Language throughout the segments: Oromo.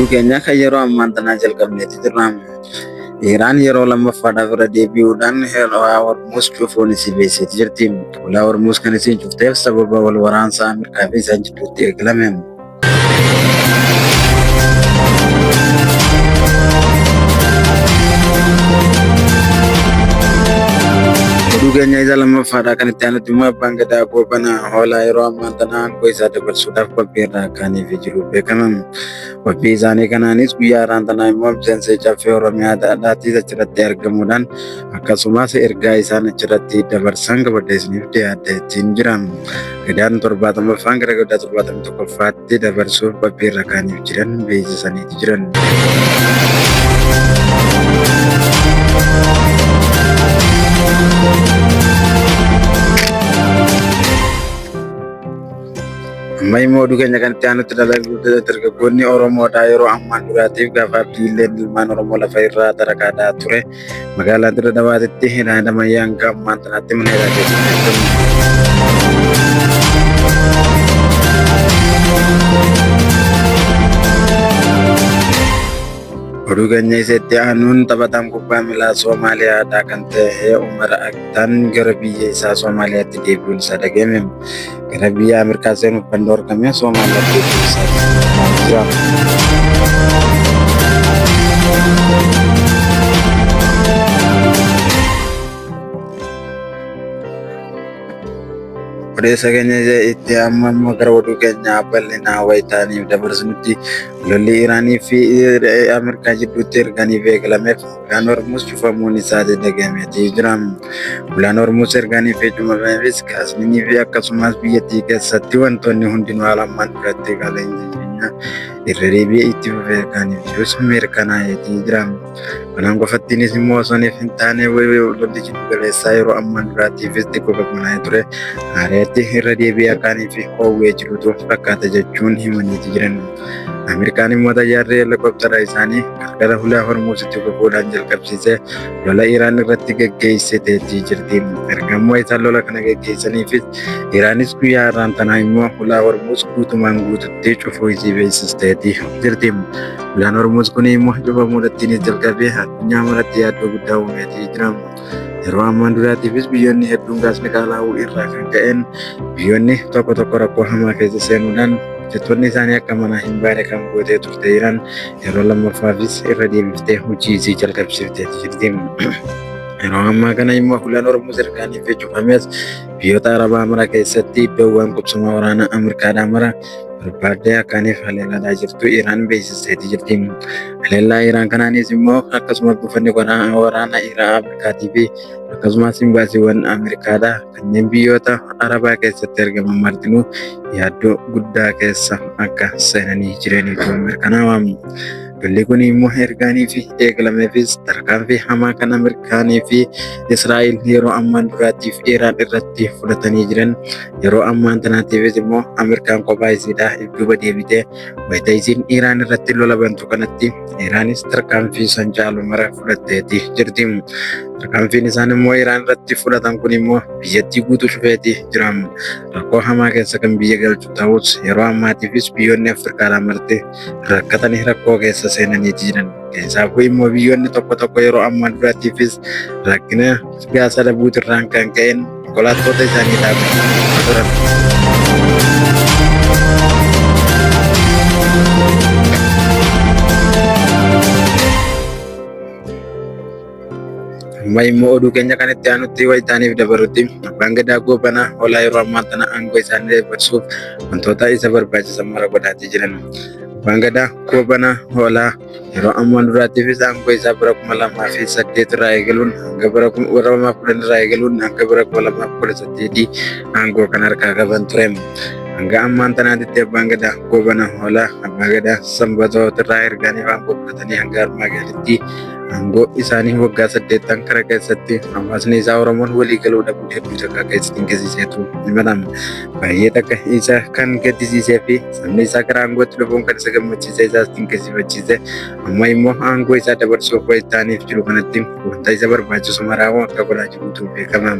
Oduu keenya kan yeroo ammaan tanaa jalqabneeti jirra. Iraan yeroo lammaffaadhaaf irra deebi'uudhaan Ulaa Hormuuz cufuun isii beeksiseeti jirti. Ulaa Hormuuz kan isiin cufteef sababa wal waraansa Ameerikaa fi isaan jidduutti eegalame. Oduu keenya isa lammaffaadha kan itti aanutti immoo abbaan gadaa Goobana Hoolaa yeroo ammaan tana aangoo isaa dabarsuudhaaf qophii irraa akkaaniif jiru beekama. Qophii isaanii kanaanis guyyaa har'aan tanaa immoo miseensa caffee Oromiyaa dhadhaattis achirratti argamuudhaan akkasumas ergaa isaan achirratti dabarsan qabadhee isiniif dhiyaadhee ittiin jira. Gadaan 70ffaan gara gadaa 71ffaatti dabarsuuf qophii irra kaaniif jiran beeksisaniiti jiran. Amma immoo oduu keenya kan itti aanutti dargaggoonni Oromoodhaa yeroo ammaan duraatiif gaafa abdiilleen ilmaan Oromoo lafa irraa tarakaadhaa ture magaalaa Dirre Dawaatitti hidhamanii hanga ammaan tanaatti mana hidhaa keessatti argamu. Oduu keenya isa itti aanuun taphataan kubbaa miilaa Soomaaliyaadhaa kan ta'e Umar Aktaan gara biyya isaa Soomaaliyaatti deebi'uun isaa dhaga'ame. Gara biyya Ameerikaa seenuuf kan dhorkame Soomaaliyaatti deebi'uun isaa jira. Odeessa keenya itti amma immoo gara oduu keenya bal'inaa wayitaaniif dabarsinutti lolli Iraanii fi Ameerikaa jidduutti erganiif eegalameef ulaan Hormuuz cufamuun isaa dhagahameetii jira. Ulaan Hormuuz erganiif cufameefis gaasnii fi akkasumas biyyattii keessatti wantoonni hundinuu haala ammaan duratti qaala'insi jireenyaa irra deebi'ee itti fufee erganiif jirus mirkanaa'eetii jira. Kanaan qofattiinis immoo osoo hin taane lolli jiddu galeessaa yeroo ammaan duraatiifis xiqqoo qabbanaa'ee ture haareetti irra deebi'ee akkaanii fi hoowwee jirutu fakkaata jechuun himaniiti jiran. Ameerikaan immoo xayyaarri helikooптara isaanii qarqara hulaa Hormuuzitti kufuudhaan jalqabsiisee lola Iraan irratti geggeessiteetii jirti. Erga immoo isaan lola kana geggeessaniifis Iraanis guyyaa har'aan tanaa immoo hulaa Hormuuz guutumaan guututti cufuu isii beeksisteetii jirti. Ulaan Hormuuz kun immoo cufamuudhattiinis jalqabee addunyaa maratti yaaddoo guddaa uumeetii jira. Yeroo ammaan duraatiifis biyyoonni hedduun gaasni qaalaa'uu irraa kan ka'een biyyoonni tokko tokko rakkoo hamaa keessa seenuudhaan hojjettoonni isaanii akka manaa hin baane kan gootee turte Iraan yeroo lammaffaafis irra deebiftee hojii isii jalqabsiiftee jirti. Yeroo ammaa kana immoo ulaan Hormuuz ergaanii fi cufames biyyoota Arabaa mara keessatti iddoowwan qubsuma waraanaa Ameerikaadhaa mara barbaaddee akkaaniif haleellaadhaa jirtu Iraan beeksisteeti jirti. Haleellaa Iraan kanaanis immoo akkasumas buufanni waraana Iraan Ameerikaatii fi akkasumas imbaasiiwwan Ameerikaadhaa kanneen biyyoota Arabaa keessatti argaman martinuu yaaddoo guddaa keessa akka seenanii jiraniitu mirkanaa'aa. Lolli kun immoo ergaanii fi eegalameefis tarkaanfii hamaa kan Ameerikaanii fi Israa'el yeroo ammaan duraatiif Iraan irratti fudhatanii jiran yeroo ammaan tanaatiifis immoo Ameerikaan kophaa isiidhaa duuba deebitee wayita isiin Iraan irratti lola bantu kanatti Iraanis tarkaanfii san caalu mara fudhatteeti jirti. Tarkaanfiin isaan immoo Iraan irratti fudhatan kun immoo biyyattii guutuu cufeeti jira. Rakkoo hamaa keessa kan biyya galchu ta'us yeroo ammaatiifis biyyoonni Afrikaadhaa marti rakkatanii rakkoo keessa seenaniiti jiran. Keessaafuu immoo biyyoonni tokko tokko yeroo ammaa duraatiifis rakkina gaasa dhabuutirraan kan ka'een konkolaattota isaanii dhaabbatanii turan. Amma immoo oduu keenya kan itti aanutti wayitaaniif dabarutti abbaan gadaa Goobanaa Hoolaa yeroo ammaa tana aangoo isaanii dabarsuuf wantoota isa barbaachisan mara godhaatii jiran. Abbaan gadaa Goobanaa Hoolaa yeroo ammaan duraatiifis aangoo isaa bara 2008 irraa eegaluun hanga bara 2010 irraa eegaluun hanga bara 2018 aangoo kan harkaa qaban ture. Hanga ammaan tanaatitti abbaan gadaa Goobanaa Hoolaa abbaa gadaa Sanbatoo irraa ergaaniif aangoo fudhatanii hanga harmaa galitti aangoo isaanii waggaa 8 kana keessatti hawaasni isaa Oromoon walii galuu dhabuun hedduu takka akka isa dinqisiiseetu himatama. Baay'ee takka isa kan gaddisiisee fi sabni isaa gara aangootti dhufuun kan isa gammachiise isaas dinqisiifachiise amma immoo aangoo isaa dabarsuuf wayitaaniif jiru kanatti wanta isa barbaachisu maraa'uu akka godhaa jirutu beekama.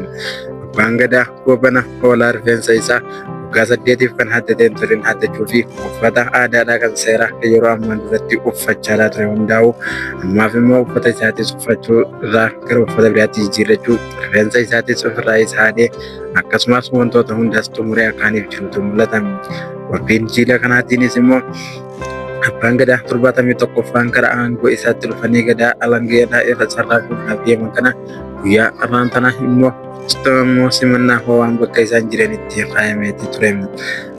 Abbaan gadaa Goobana Hoolaa rifeensa isaa Waggaa 8f kan haddatee hin turin haddachuu fi uffata aadaadhaa kan seeraa kan yeroo ammaan duratti uffachaadhaa ture hundaa'u ammaaf immoo uffata isaatis uffachuu irraa gara uffata biraatti jijjiirrachuu, rifeensa isaatis ofirraa isa haadee, akkasumas wantoota hundaas xumuree akkaaniif jirutu mul'ata. Qophiin jiila kanaatiinis immoo Abbaan Gadaa 71ffaan gara aangoo isaatti dhufanii Gadaa alangeedhaa irra sarraafuudhaaf deeman kana guyyaa har'aan tana immoo immoo simannaa ho'aan bakka isaan jiranitti faayameeti ture.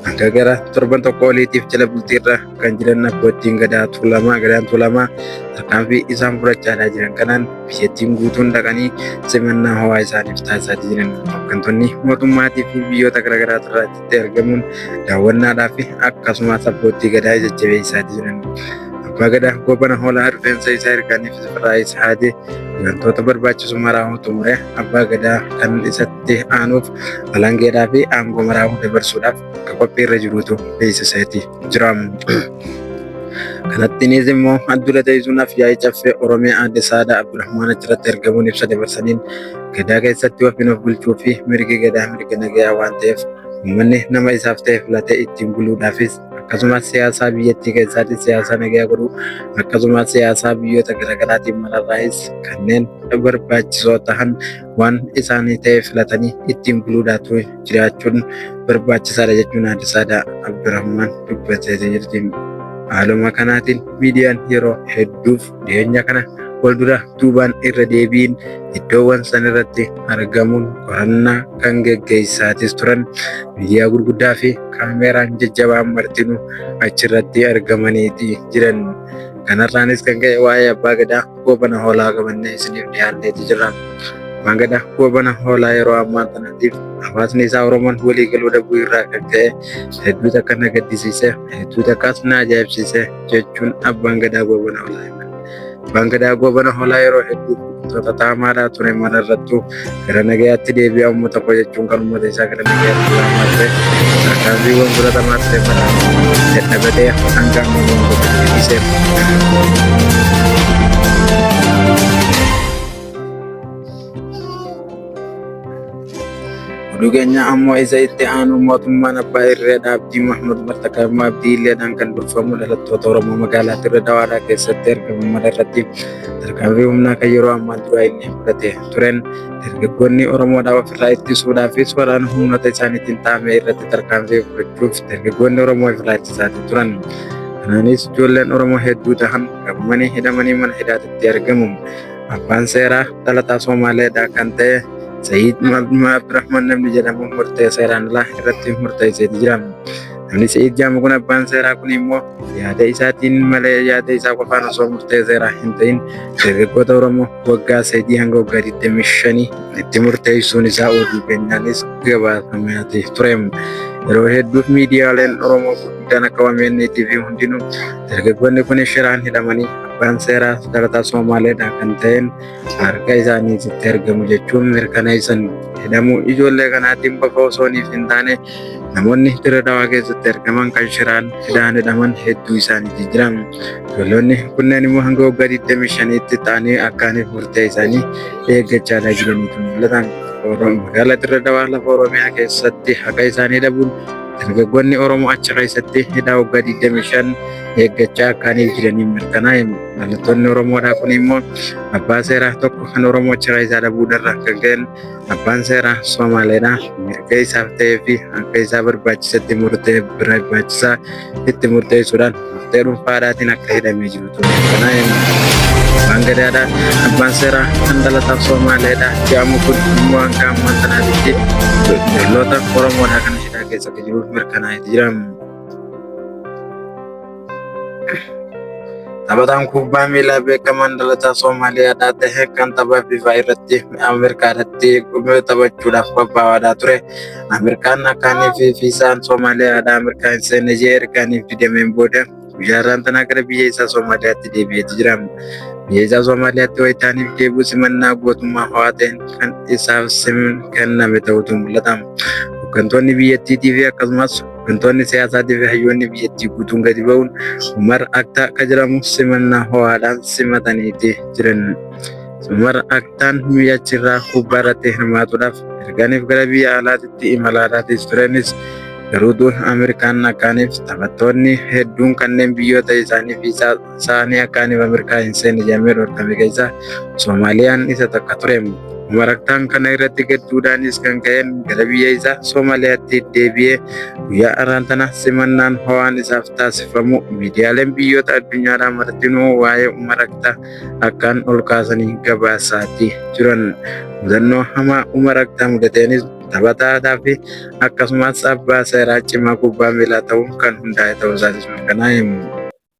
Hanga gara torban tokko oliitiif jala bultiirra kan jiran abbootiin Gadaa Tuulamaa, Gadaan Tuulamaa tarkaanfii isaan fudhachaadhaa jiran kanaan biyyattiin guutuun dhaqanii simannaa ho'aa isaaniif taasisaa jiran. Hooggantoonni mootummaatii fi biyyoota garaagaraa irraa itti argamuun daawwannaadhaa fi akkasumas abbootii Gadaa jajjabeessaa jiran. Abbaa Gadaa Goobana Hoolaa rifeensa isaa ergaaniif ofirraa isa haadee wantoota barbaachisu maraa xumuree Abbaa Gadaa kan isatti aanuuf alangeedhaa fi aangoo maraa dabarsuudhaaf akka qophiirra jirutu beeksiseeti jira. Kanattiinis immoo dura teessuun Af-yaa'ii Caffee Oromiyaa Aadde Saadaa Abdurrahmaan achirratti argamuun ibsa dabarsaniin, Gadaa keessatti ofiin of bulchuu fi mirgi Gadaa mirga nagayaa waan ta'eef uummanni nama isaaf ta'e filatee ittiin buluudhaafis akkasumas siyaasaa biyyattii keessaatis siyaasaa nagayaa godhuu akkasumas siyaasaa biyyoota garaagaraatiin mararraayis kanneen barbaachisoo tahan waan isaanii ta'e filatanii ittiin buluudhaatu jiraachuun barbaachisaadha jechuun Aadde Saadaa Abdurrahmaan dubbattee jirti. Haaluma kanaatiin miidiyaan yeroo hedduuf dhiyeenya kana waldura duubaan irra deebiin iddoowwan san irratti argamuun qorannaa kan geggeessaatis turan miidiyaa gurguddaa fi kaameeraan jajjabaan martinuu achirratti argamaniiti jiran. Kanarraanis kan ka'e waa'ee Abbaa Gadaa Goobana Hoolaa qabannee isiniif dhiyaanneeti jirra. Abbaan Gadaa Goobana Hoolaa yeroo ammaa kanatiif hawaasni isaa Oromoon walii galuu dhabuu irraa kan ka'e hedduu takka na gaddisiise, hedduu takkaas na ajaa'ibsiise jechuun Abbaan Gadaa Goobana Hoolaa himan. Abbaan Gadaa Goobana Hoolaa yeroo hedduu xaxaamaadhaa ture mara irrattuu gara nagayaatti deebi'aa uummata koo jechuun kan uummata isaa gara nagayaatti waamaa ture, tarkaanfiiwwan fudhatamaa ture mara dadhabatee hanga amma aangoo gadi dhiise. Oduu keenya ammoo isa itti aanu, mootummaan abbaa irreedha Abdii Mahmud Martakaammaa Abdii Illeedhaan kan durfamu dhalattoota Oromoo magaalaa Dirre Dawaadhaa keessatti argaman mara irratti tarkaanfii humnaa kan yeroo ammaa duraa inni fudhate tureen dargaggoonni Oromoodhaa ofirraa ittisuudhaafis waraana humnoota isaaniitiin taa'ame irratti tarkaanfii fudhachuuf dargaggoonni Oromoo ofirraa ittisaatii turan. Kanaanis ijoolleen Oromoo hedduu tahan qabamanii hidhamanii mana hidhaatitti argamu. Abbaan seeraa dhalataa Somaaleedhaa kan ta'e Sa'iid Abdurrahman namni jedhamu murtee seeraan alaa irratti murteesseeti jira. Namni Sa'iid jedhamu kun, abbaan seeraa kun immoo yaada isaatiin malee, yaada isaa qofaan osoo murtee seeraa hin ta'in, dargaggoota Oromoo waggaa 3 hanga waggaa 25 itti murteessuun isaa oduu keenyaanis gabaafamee ture. Yeroo hedduuf miidiyaaleen Oromoo gurguddaan akka OMN TV hundinuu dargaggoonni kun shiraan hidhamanii abbaan seeraa dhalataa Somaaleedhaa kan ta'een harka isaaniitti argamu jechuun mirkaneessan. Hidhamuu ijoollee kanaatiin qofa osoo hin taane, namoonni Dirre Dhawaa keessatti argaman kan shiraan hidhaan hidhaman hedduu isaaniitu jira. Ijoollonni kunneen immoo hanga waggaa 25tti ta'anii akkaaniif murtee isaanii eeggachaa jiraniitu mul'ata. Magaalaa Dirre Dhawaa lafa Oromiyaa keessatti haqa isaanii dhabuun dargaggoonni Oromoo achi keessatti hidhaa waggaa 25 eeggachaa akkaaniif jiranii mirkanaa'e. Dhalattoonni Oromoodhaa kun immoo abbaa seeraa tokko kan Oromoo achirraa isaa dhabuudharra kan ka'een abbaan seeraa Somaaleedha. Mirga isaaf ta'ee fi akka isaa barbaachisetti murtee barbaachisaa itti murteessuudhaan murtee dhuunfaadhaatiin akka hidhamee jirutu mirkanaa'e. Abbaan Gadaadhaa abbaan seeraa kan dhalataaf Somaaleedha jedhamu kun immoo hanga ammaan tanaatitti ijoollota Oromoodhaa kana hidhaa keessa akka jiru mirkanaa'eeti jira. Taphataan kubbaa miilaa beekamaan dhalataa Somaaliyaadhaa ta'e kan tapha FIFA irratti Ameerikaadhaatti taphachuudhaaf qophaa'aadhaa ture. Ameerikaan akkaanii fi fiisaan Somaaliyaadhaa Ameerikaa hin seenne jee ergaaniif didameen booda guyyaa har'aan tanaa gara biyya isaa Somaaliyaatti deebi'eeti jira. Biyya isaa Somaaliyaatti wayitaaniif deebi'u simannaa gootummaa ho'aa ta'een kan isaaf kenname ta'utu mul'ata. Hooggantoonni biyyattiitii fi akkasumas hooggantoonni siyaasaatii fi hayyoonni biyyattii guutuun gadi ba'uun Umar Aktaa akka jedhamu simannaa ho'aadhaan simataniiti jiran. Umar Aktaan achirraa kubbaa irratti hirmaatuudhaaf erganiif gara biyya alaatitti imalaadhaatis turanis Garuutu Ameerikaan akkaaniif taphattoonni hedduun kanneen biyyoota isaanii viizaa isaanii akkaaniif Ameerikaa hin seenne jedhamee dhorkame keessaa Soomaaliyaan isa takka ture. Umar Aktaan kana irratti gadduudhaanis kan ka'een gara biyya isaa Soomaaliyaatti deebi'ee guyyaa har'aan tana simannaan ho'aan isaaf taasifamu miidiyaaleen biyyoota addunyaadhaa martinuu waa'ee Umar Aktaa akkaan ol kaasanii gabaasaatii jiran. Mudannoo hamaa Umar Aktaa mudateenis taphataataa fi akkasumas abbaa seeraa cimaa kubbaa miilaa ta'uun kan hundaa'e ta'uu isaatis mirkanaa'e.